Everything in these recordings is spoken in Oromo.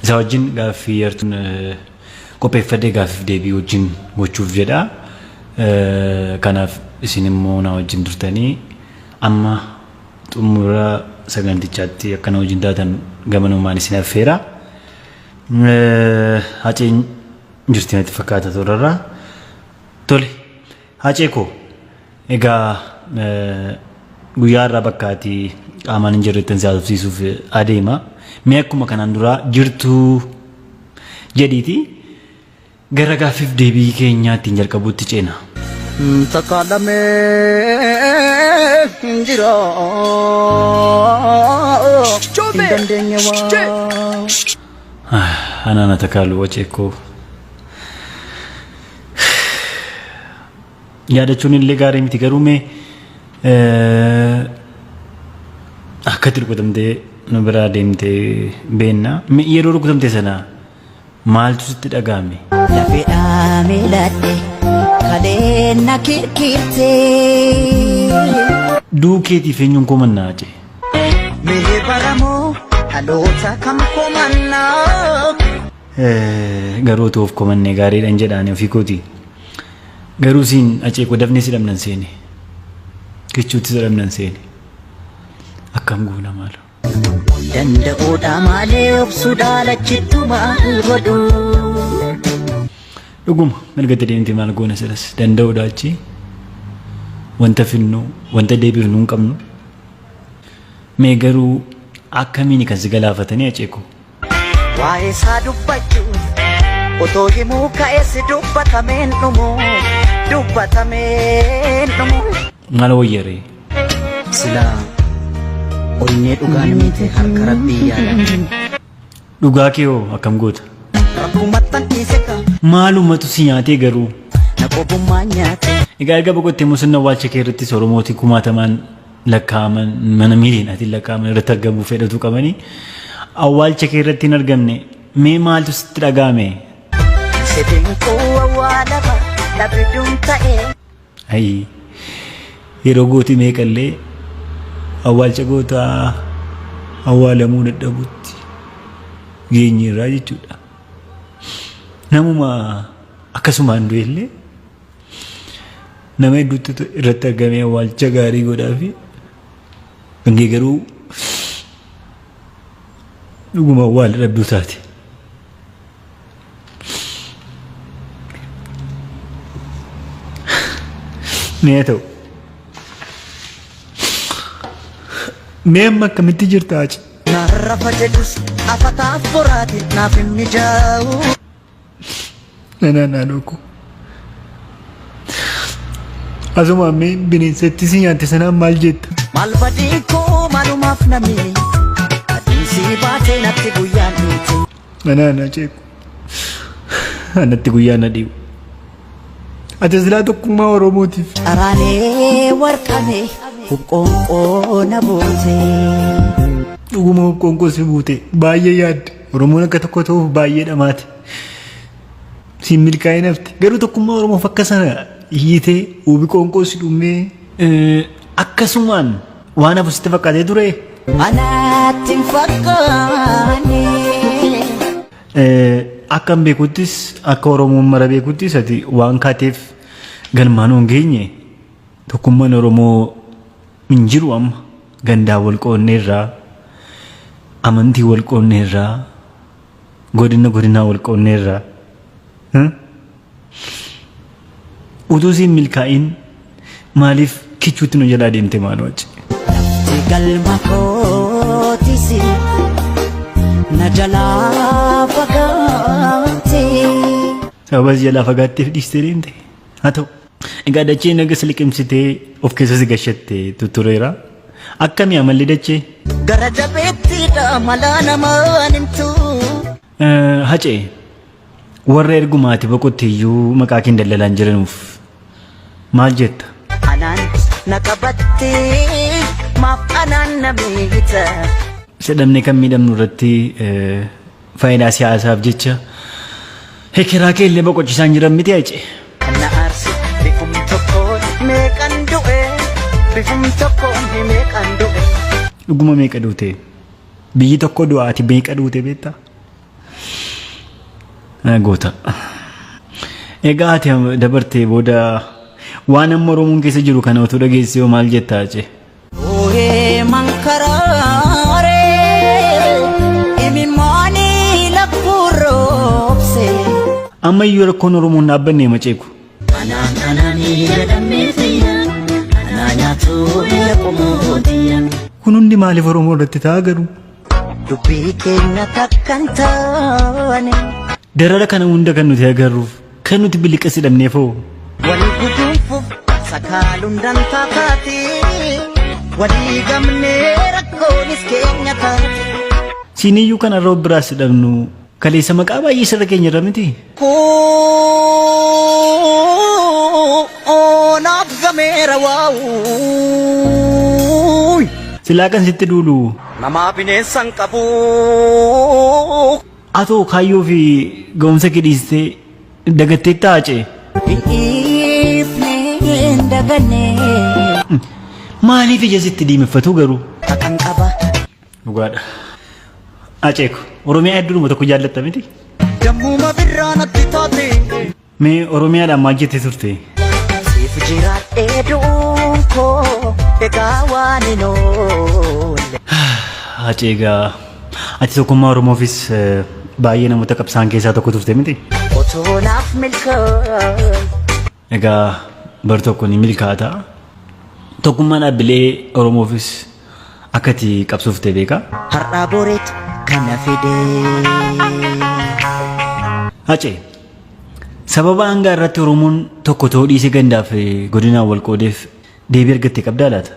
Isaa wajjin gaaffii yartuun qopheeffadhee gaaffiif deebii wajjin gochuuf jedha. Kanaaf isin immoo na wajjin turtanii amma xumura sagantichaatti akka na wajjin taatan gamanumaan isin affeera. Haceen jirti natti fakkaata toorarraa. Tole Hacee koo egaa guyyaa irraa bakka ati qaamaan hin jirrettan si haasofsiisuuf adeema. Mee akkuma kanaan duraa jirtuu jedhiiti gara gaaffiif deebii keenyaa ittiin jalqabuutti ceena. Takka lamee hin jira hin dandeenye waa. Anaan atakaalu wacee koo. Yaadachuun illee gaarii miti garuu mee akkatti rukutamtee nu biraa deemtee beenna. Mee yeroo rukutamte sana maaltu sitti dhaga'ame? Lafeedhaa miiladhe kaleen na kirkirte. Du'uu keetiif eenyuun komannaa Hacee? Mee baramoo dhaloota kam komannaa. Garuu otoo of komannee gaariidhan jedha ani ofii kooti. Garuu siin Hacee koo dafnee si dhabnan seene. Kichuutti si dhabnan seene. Akkam goona maaloo. Danda'uudha malee obsuudha lachittu maal godhu. Dhuguma mirga itti deemte maal goona silas danda'uudha achi wanta finnu wanta deebifnu hin qabnu. Mee garuu akkamiini kan si galaafatanii Hacee koo? Waa'ee isaa dubbachuuf otoo himuu ka'es dubbatameen dhumu dubbatameen dhumu. Maal wayyaree? Silaa onnee dhugaan miite harka rabbii yaala. Dhugaa kee hoo akkam goota? Rabbumattan dhiise ka Maalumatu si nyaatee garuu? Na qobummaa nyaate. Egaa erga boqottee immoo sirna awwaalcha kee irrattis Oromootii kumaatamaan lakkaa'aman mana miiliyoonaatiin lakkaa'aman irratti argamuu fedhatu qabanii awwaalcha kee irratti hin argamne mee maaltu sitti dhaga'ame? Sedeen koo awwaalama dhabidum ta'e. Ayii yeroo gooti meeqallee awwaalcha gootaa awwaalamuu dadhabutti geenyeerraa jechuudha. Namuma akkasumaan du'ellee nama hedduutti irratti argamee awwaalcha gaarii godhaafi kan kee garuu dhuguma awwaala dhabduu taate. Mee haa ta'u. Mee amma akkamitti jirta Haci? Narrafa jedhus afataaf boraati naaf hin mijaa'u. Nanaa naannoo koo. Asuma mee bineensatti si nyaatte sanaan maal jetta? Maal badii koo maalumaaf namni aduun si baatee natti guyyaan dhiite. Nanaa naa ceeku. Anatti guyyaan na dhiibu. Ati silaa tokkummaa Oromootiif. Caraanee warqame hubqoonqoo na buute. Dhuguma hubqoonqoo si buute baay'ee yaadde. Oromoon akka tokko ta'uuf baay'ee dhamaate. Siin milkaa'in hafte. Garuu tokkummaa Oromoof akka sana iyyitee hubi qoonqoo si dhumee akkasumaan waan hafu sitti fakkaatee ture. Anaatti hin fakkaanne. Akkan beekuttis akka Oromoon mara beekuttis ati waan kaateef galmaan hin geenye tokkummaan Oromoo hin jiru amma gandaa wal qoonneerraa amantii wal qoonneerraa godina godinaa wal qoonneerraa. Utuu siin milkaa'in maaliif kichuutti nu jalaa deemte maaloo achi. Lafti galma kootisi na jalaa fagaate. Sababa si jalaa fagaatteef dhiistee deemte. Haa ta'u. Egaa dacheen erga si liqimsitee of keessa si gashatte tuttureera. Akkami amalli dachee? Gara jabeettiidha malaa namaan himtu. Hacee warra erguma ati boqotte iyyuu maqaa keen daldalaan jiranuuf maal jetta? Anaan na qabattee maaf anaan na miita. Sedhamnee kan miidhamnu irratti faayidaa siyaasaaf jecha hekeraa kee illee boqochisaan jiran miti Hacee. Kan na aarse bifum tokkoon meeqan du'e bifum tokkoon meeqan du'e. Dhuguma meeqa duute? Biyyi tokko du'a ati meeqa duute beektaa? Goota. Egaa ati dabartee booda waan amma Oromoon keessa jiru kana otoo dhageessee hoo maal jettaa Hacee? Oohee mankaraaree imimmaanii lakkuu roobse. Amma iyyuu rakkoon Oromoo hin dhaabbanne maceeku. Anaan anaanii jedhamee fayya anaa nyaatu biyya qomoo tiyya. Kun hundi maaliif Oromoo irratti ta'a garuu? Dubbii keenya takka hin taane. Darara kana hunda kan nuti agarruuf kan nuti biliqa si dhabneef hoo? Wal guduunfuuf sakaaluun dantaa taati. Walii gamnee rakkoonis keenya taati. Siiniyyuu kan har'a of biraa si dhabnu kaleessa maqaa baay'ee sirra keenya irra miti. Koo naaf gameera waawuu. Silaa kan sitti duulu. Namaa bineensan qabu. Atoo kaayyoo fi ga'umsa kee dhiistee dagatteettaa Hacee? Hin dhiifne hin daganne. Maaliif ija sitti diimeffatuu garuu? Haqan qaba. Dhugaadha. Hacee ko Oromiyaa hedduudhuma tokko jaallatta miti? Dammuma birraa natti taate. Mee Oromiyaadhaan maal jettee turte? Siif jiraadhee du'uun koo egaa waan hin oolle. Hacee egaa ati tokkummaa Oromoofis baay'ee namoota qabsaan keessaa tokko turte miti? Otoo naaf milkaa'e. Egaa bar tokko ni milkaata. Tokkummaa dhaabbilee Oromoofis akka ati qabsoofte beeka. Har'aa boreetu kana fidee. Hacee sababa hanga irratti Oromoon tokko ta'uu dhiisee gandaaf godinaan wal qoodeef deebii argatte qabdaa laata?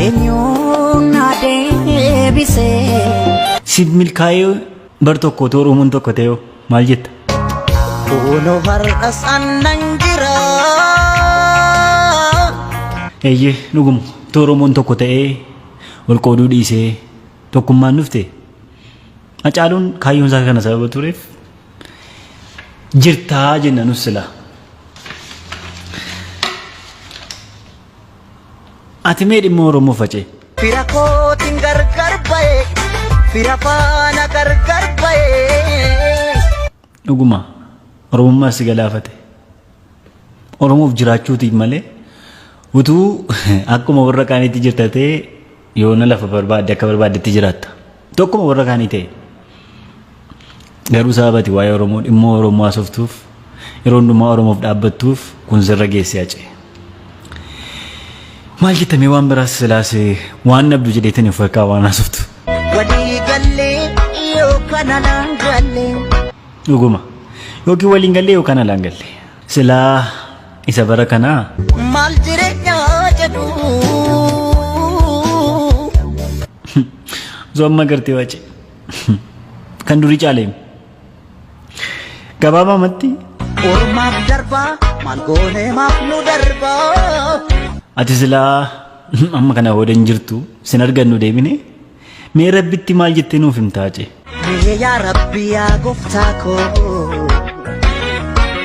Eenyuun na deebisee. Siif milkaa'ee bar tokko otoo Oromoon tokko ta'ee maal jetta? Kunoo har'as annan jira. Eeyyee dhuguma otoo Oromoon tokko ta'ee wal qooduu dhiisee tokkummaan dhufte Hacaaluun kaayyoon isaa kana sababa tureef jirtaa jenna nus silaa. Ati mee dhimma Oromoo facee? Fira kootiin gargar ba'e, fira faana gargar ba'e. Dhuguma Oromummaa si galaafate. Oromoof jiraachuutiif malee utuu akkuma warra kaaniitti jirta ta'e yoona lafa barbaadde akka barbaaddetti jiraatta. Tokkuma warra kaanii ta'e. Garuu sababa ati waa'ee Oromoo dhimma Oromoo haasoftuuf yeroo hundumaa Oromoof dhaabbattuuf kun sirra geesse Hacee. Maal jettamee waan biraas silaas waan dhabdu jedheetiin of harkaa waan haasoftu. Walii gallee yookaan alaan gallee. Dhuguma. Yookiin waliin gallee yookaan alaan gallee. Silaa isa bara kanaa. Maal jireenyaa jedhu. Osoo amma agartee wace. Kan durii caaleem. Gabaabamatti. Ormaaf darbaa maal goonee maaf nu darbaa. Ati silaa amma kana booda hin jirtu sin argannu deebine mee rabbitti maal jettee nuuf himtaa Hacee? Mee yaa rabbi yaa gooftaa koo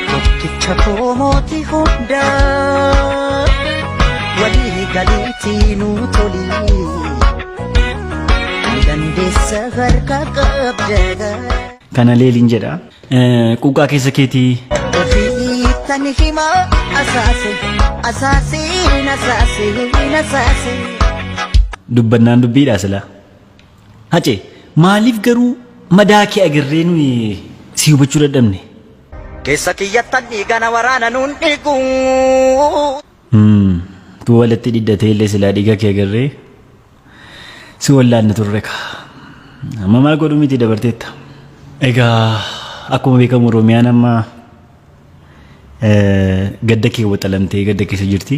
tokkicha koo mootii hundaa walii galiitii nuu tolii ni dandeessa harka qabda. Kana leeliin jedha. Quuqqaa keessa keetii. Ofiittan hima asaase asaaseen asaaseen asaase. Dubbannaan dubbiidha silaa. Hacee maaliif garuu madaa kee agarree nuyi si hubachuu dadhabne? Keessa kiyyattan dhiiga na waraana nuun dhiigu. Tu walitti dhidhatee illee silaa dhiiga kee agarree si wallaanna turre kaa. Amma maal godhu miti dabarteetta. Egaa akkuma beekamu Oromiyaan amma gadda kee waxalamtee gadda keessa jirti.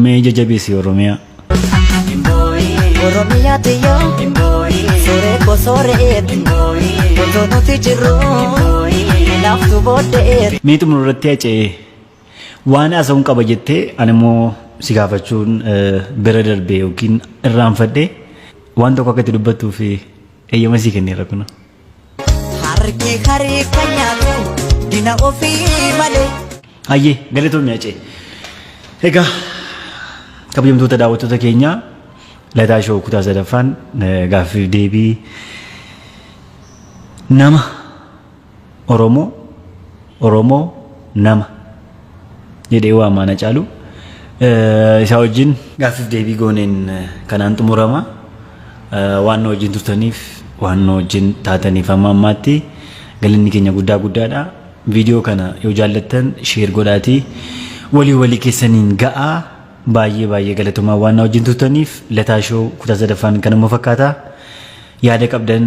Mee jajabeessi Oromiyaa. Oromiyaa tiyya sooree koo sooreet otoo nuti jirru laaftu booddeet. Mee xumura irratti Hacee waan haasa'uun qaba jettee ani immoo si gaafachuun bira darbe yookiin irraanfadhe waan tokko akka itti dubbattuuf eeyyama sii kenneera kunoo. Harki harka nyaatu dina ofii malee. Hayyee galatoomi Hacee. Egaa kabajamtoota daawwattoota keenyaa Lataa Show kutaa sadaffaan gaaffiif deebii nama Oromoo Oromoo nama jedhee waamaan Hacaaluu. Isaa wajjin gaaffiif deebii gooneen kanaan xumurama. Waan nu wajjin turtaniif waan nu wajjin taataniif amma ammaatti galanni keenya guddaa guddaadha. Viidiyoo kana yoo jaallattan share godhaatii walii walii keessaniin ga'aa. Baay'ee baay'ee galatoomaa waan na wajjin turtaniif. Lataa Show kutaa sadaffaan kanuma fakkaata. Yaada qabdan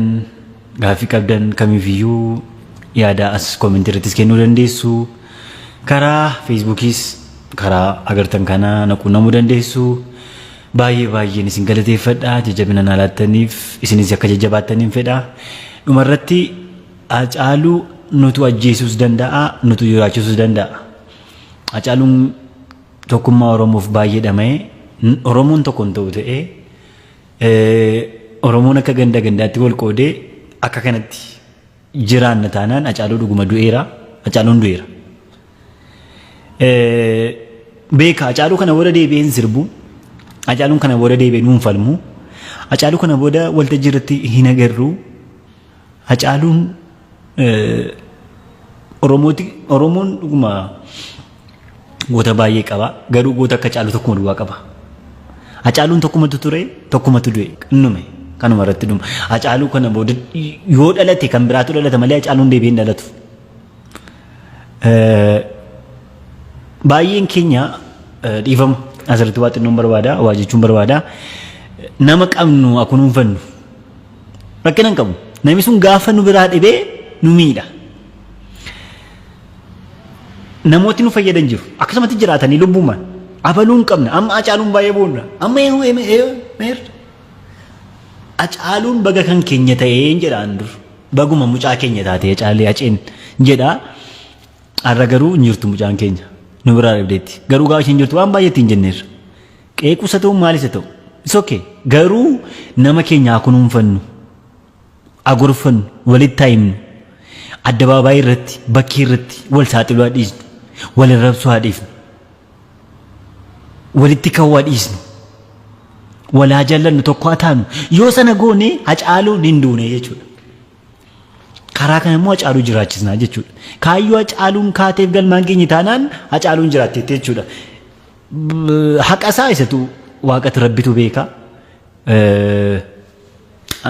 gaaffii qabdan kamiifiyyuu yaada as koomentii irrattis kennuu dandeessu. Karaa Feesbuukiis karaa agartan kanaa na quunnamuu dandeessu. Baay'ee baay'een isin galateeffadha. Jajjabina naa laattaniif isinis akka jajjabaattaniin fedha. Dhumarratti Hacaaluu nutu ajjeesuus danda'a, nutu jiraachisuus danda'a. Hacaaluun tokkummaa Oromoof baay'ee dhama'ee Oromoon tokko hin ta'u ta'ee Oromoon akka ganda gandaatti wal qoodee akka kanatti jiraanna taanaan Hacaaluu dhuguma du'eera. Hacaaluun du'eera. Beeka Hacaaluu kana booda deebi'ee hin sirbu. Hacaaluun kana booda deebi'ee nuun falmu. Hacaaluu kana booda waltajjii irratti hin agarru. Hacaaluun Oromooti Oromoon dhuguma goota baay'ee qaba. Garuu goota akka Hacaaluu tokkuma duwwaa qaba. Hacaaluun tokkumatu ture, tokkumatu du'e, innume. Kanuma irratti dhuma. Hacaaluu kana booda yoo dhalate kan biraatu dhalata malee Hacaaluun deebi'ee hin dhalatu. Baay'een keenya dhiifama asirratti waa xinnoon barbaada, waa jechuun barbaada. Nama qabnu haa kunuunfannu. Rakkina hin qabu. Namni sun gaafa nu biraa dhibee nu miidha. Namooti nu fayyadan jiru. Akkasumatti jiraatanii lubbumaan. Abaluu hin qabna. Amma Hacaaluun baay'ee boonna. Amma eenyu eenyu Hacaaluun baga kan keenya ta'ee jedhaan dur. Baguma mucaa keenya taatee Hacaalee Haceen jedha. Har'a garuu hin jirtu mucaan keenya. Nu biraa dhibdeetti. Garuu gaafa isheen jirtu waan baay'ee ittiin jenneerra. Qeequus haa ta'u maalis haa ta'u. It's okay. Garuu nama keenya haa kunuunfannu. Haa gorfannu. Walitti haa himnu. Addabaabaayii irratti, bakkee irratti wal saaxiluu haa dhiisnu. Wal arrabsuu haa dhiifnu. Walitti ka'uu haa dhiisnu. Wal haa jaallannu tokko haa taanu. Yoo sana goone Hacaaluun hin duune jechuudha. Karaa kana immoo Hacaaluu jiraachisnaa jechuudha. Kaayyoo Hacaaluun kaateef galmaan geenye taanaan Hacaaluun jiraatteetti jechuudha. Haqa isaa isatu waaqatu rabbitu beeka.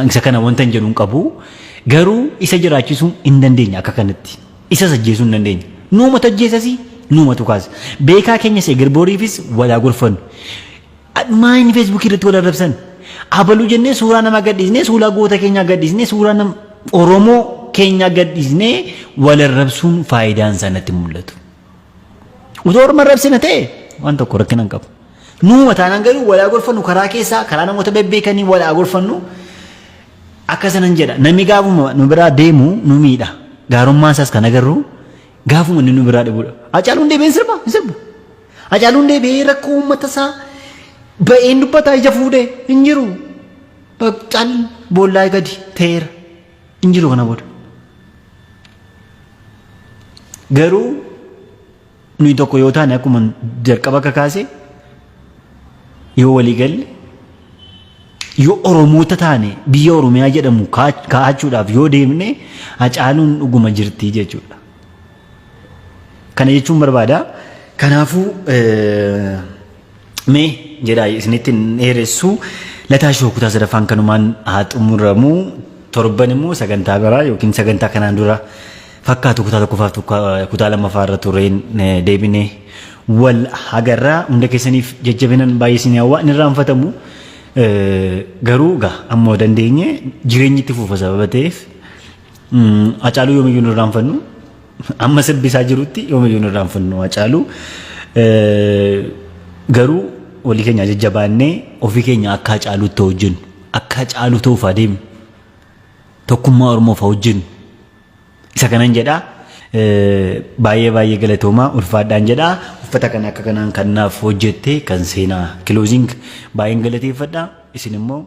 Isa kana wanta hin jedhu hin qabu. Garuu isa jiraachisuu hin dandeenya akka kanatti. Isas ajjeesuu hin dandeenya. Nuumatu ajjeesasi, nuumatu kaasa. Beekaa keenyas eger boriifis walaa gorfannu. Maa inni feesbuukii irratti wal arrabsan? Abaluu jennee suuraa namaa gadhiisnee, suuraa goota keenyaa gadhiisnee, suuraa nama Oromoo keenyaa gadhiisnee wal arrabsuun faayidaan isaa natti mul'atu. Utuu orma arrabsina ta'e waan tokko rakkina hin qabu. Nuuma taanaan garuu walaa gorfannu karaa keessaa karaa namoota bebbeekanii walaa gorfannu akka sanan jedha. Namni gaafuma nu biraa deemu nu miidha. Gaarummaan isaas kan agarru gaafuma inni nu biraa dhibudha. Hacaaluun deebi'ee hin sirba hin sirbu. Hacaaluun deebi'ee rakkoo uummata isaa ba'een dubbataa ija fuudhee hin jiru. Cal boollaa gadi ta'eera hin jiru kana booda. Garuu nuyi tokko yoo taane akkuma jalqaba kakaase yoo walii galle yoo Oromoota taane biyya Oromiyaa jedhamu kaa'achuudhaaf yoo deemne Hacaaluun dhuguma jirti jechuudha. Kana jechuun barbaada. Kanaafuu mee jedhaa isinitti hin dheeressu. Lataa Shoo kutaa sadaffaan kanumaan haa xumuramu. Torban immoo sagantaa biraa yookiin sagantaa kanaan dura fakkaatu kutaa tokkoffaaf kutaa lammaffaa irra tureen deebinee wal agarraa hunda keessaniif jajjabinan baay'ee isin hawwa hin irraanfatamu. Garuu gaa ammoo dandeenye jireenyi itti fufa sababa ta'eef Hacaaluu yoomiyyuu hin irraanfannu. Amma sirbi isaa jirutti yoomiyyuu hin irraanfannu Hacaaluu. Garuu walii keenya jajjabaannee ofii keenya akka Hacaaluutti hojjennu akka Hacaaluu ta'uuf adeemnu tokkummaa Oromoof haa hojjennu. Isa kanan jedha. Baay'ee baay'ee galatoomaa ulfaadhaan jedha. Uffata kana akka kanaan kan naaf hojjette kan seenaa kiloozing baay'een galateeffadha. Isin immoo